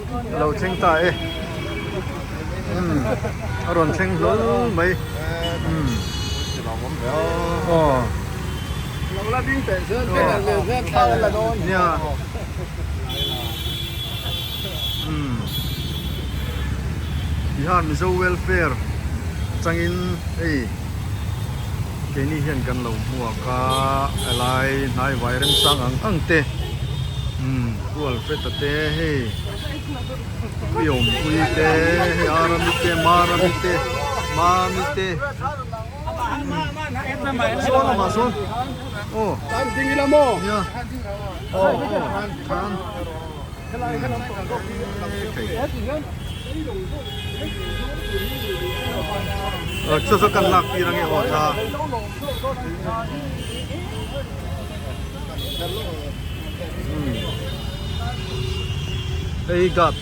A lo thleng ta e umm a rawn thleng hlawl mai umm aw nia umm tihian Mizo welfare atangin hei keini hian kan lo hmuak a helai hnaivai remchang ang ang te umm pu Alfred-a te hei pi Awmpui te hei Arami te Marami te Mami te sawn lamah sawn aw nia aw khan chu chu kan lak tir ange aw tha hei guard.